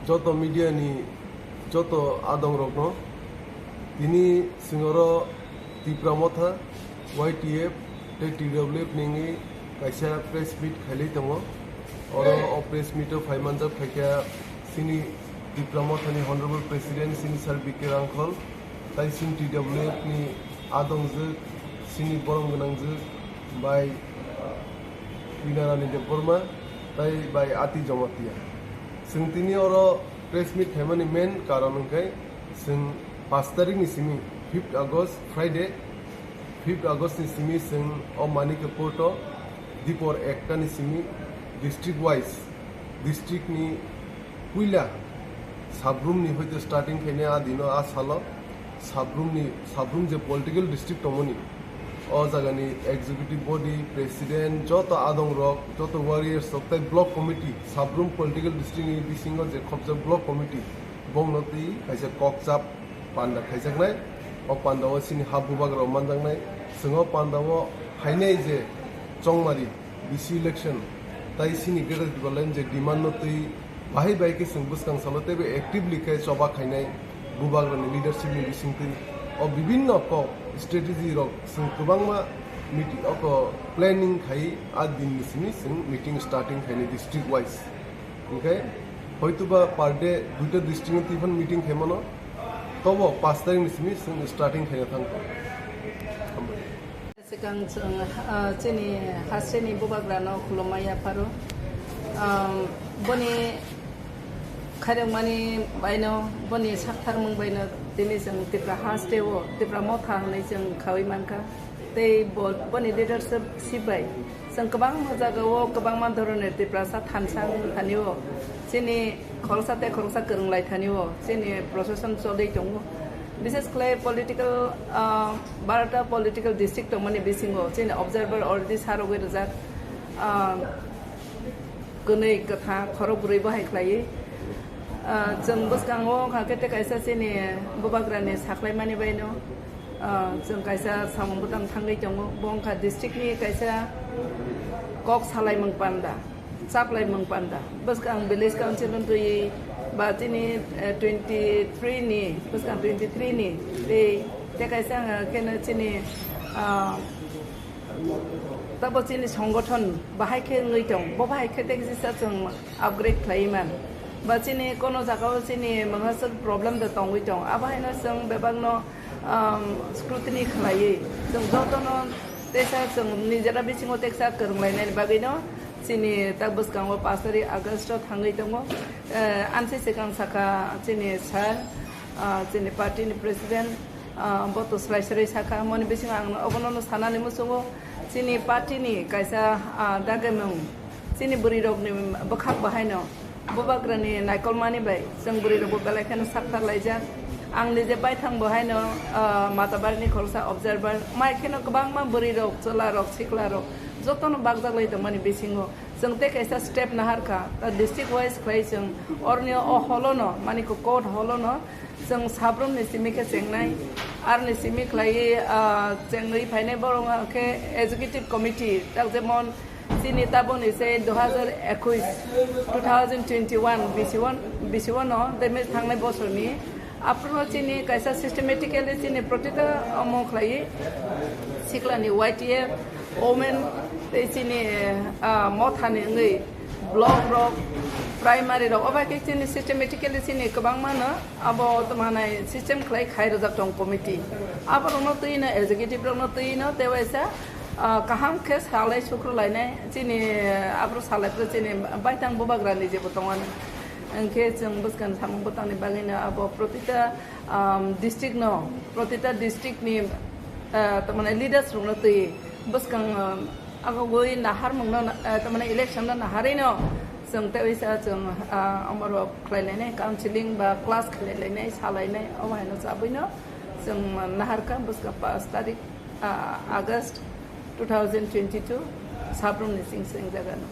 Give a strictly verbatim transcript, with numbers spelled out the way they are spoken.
Joto media ni joto adong rokno tini singoro Tipra Motha, Y T F tei T W F ni wngwi kaisa press meet khailai tongo. Oro o press meet o phai manjak phaikha sini Tipra Motha ni Honorable President sini Sir B K Rangkhol, tai sini T W F ni adongjwk, sini borom gwnangjwk bai Binarani Debbarma tai bai Ati Jamatia. Chwng tini oro press meet khaimani main karon hwnkhe chwng paanch tarikh ni simi, fifth August, Friday, fifth August ni simi chwng o Manikya Port o dipor ekta ni simi district wise, district ni puila Sabrum ni hoite starting khainai a dino a salo Sabrum ni, Sabrum je political district tongmani, o jagani executive body, president, joto adong rok, joto warriors rok tai block committee, Sabrum political district ni bisingo je khobjak block committee, bongno twi kaisa kokchap panda khaijaknai. O panda o sini ha bubagra rok manjaknai. Chwng o panda o phainai je chongmari B C election tai sini Greater Tipraland je demand no twi bahai bahai khe chwng bwskang salo teibo actively khe choba khainai bubagrani leadership ni bisingtwi o bibinno kok strategy rok chwng kwbangma meeting oko planning khai a din ni simi chwng meeting starting khainai district wise. Hwnkhe hoituba per day duita district ni twiphano meeting khaimano, tobo paanch tarikh ni simi chwng starting khaina thangkha. Hambai. Swkang chwng, ah, chini hasteni bubagrano khulumma yapharo. Ah, boni khairokmani baino, boni saktharmung baino tini chwng Tipra hasteo, Tipra Motha hwnwi chwng khaui mankha. Tei bo, boni leadership bai chwng kwbangma jagao kwbangma dhoronir Tiprasa thansa wng thani-o chini khoroksa tei khoroksa kwrwng lai thani-o chini procession choli tongo. Bishes khlai political, ah, barota political district tongmani bisingo chini observer already sarogwi rijak, ah, kwnwi kwthang khorok bwrwi bo hai khlaiwi. Ah, chwng bwskango wngkha khe tei kaisa chini bubagrani saklaimani baino, ah, chwng kaisa samung bwtang thangwi tongo. Bo wngkha district ni kaisa kok salaimung panda, chaplaimung panda. Bwskang village council no twiwi ba chini, eh, twenty three ni, bwskang twenty three ni tei, tei kaisa wngkha kheno chini, ah, tabo chini songothon bahai khe wngwi tong, bo bahai khe tei kisa chwng upgrade khlaiwi man. Ba chini kono jagao chini mwngaswk problem da tongwi tong, abo haino chwng bebakno, um, scrutiny khlaiwi chwng jotono teisa chwng nijera bisingo teksa kwrwnglainani bagwino chini tak bwskango paanch tarikh August o thangwi tongo. Eh, amsi swkang sakha chini sir, ah, chini party ni president, ah, bo to swlai swlai sakha, moni bisingo ang obono no sanani muchungo, chini party ni kaisa, ah, dagimung, chini bwrwi rok ni bwkhak bo haino bubagra ni naikolmani bai chwng bwrwi rok bo belai kheno sakthar laijak. Ang nije baithang bo haino, ah, Matabari ni khoroksa observer, mai kheno kwbangma bwrwi rok, chwla rok, sikla rok jotono bakjak lai tongmani bisingo chwng tei kaisa step naharkha, ta district wise khlai chwng oroni o holono, mani ko court holono chwng Sabrum ni simi khe chengnai, aroni simi khlaiwi, ah, chengwi phainai borok wngkha khe executive committee, tak jemon chini taboni se dui hajar ekush, two thousand twenty-one bisi o, bisi o no, tei thangnai bosorni aphuru chini kaisa systematically chini protita omo khlaiwi siklani Y T F, women tei chini, ah, mothani wngwi block rok, primary rok, obo hai khe chini systematically chini kwbangma no abo tongmanai system khlai khai rwjak tong committee. Aborokno twi no executive rokno twi no tei waisa, ah, kaham khe salai sukru lainai chini, ah, aphuru salai phuru chini baithang bubagrani jebo tongmani. Hwnkhe chwng bwskang samung bwtangni bagwino abo protita, um, district no, protita district ni, ah, tamani leaders rokno twi bwskang, um, agogwi naharmungno, ah, tamani election no naharwi no chwng tei waisa chwng, ah, omorok khlai lainai, counseling ba class khlai lainai, sa lainai, omo haino chabwi no chwng naharkha bwskang paanch tarik, ah, August two thousand twenty-two Sabrum ni sing sing jaga no.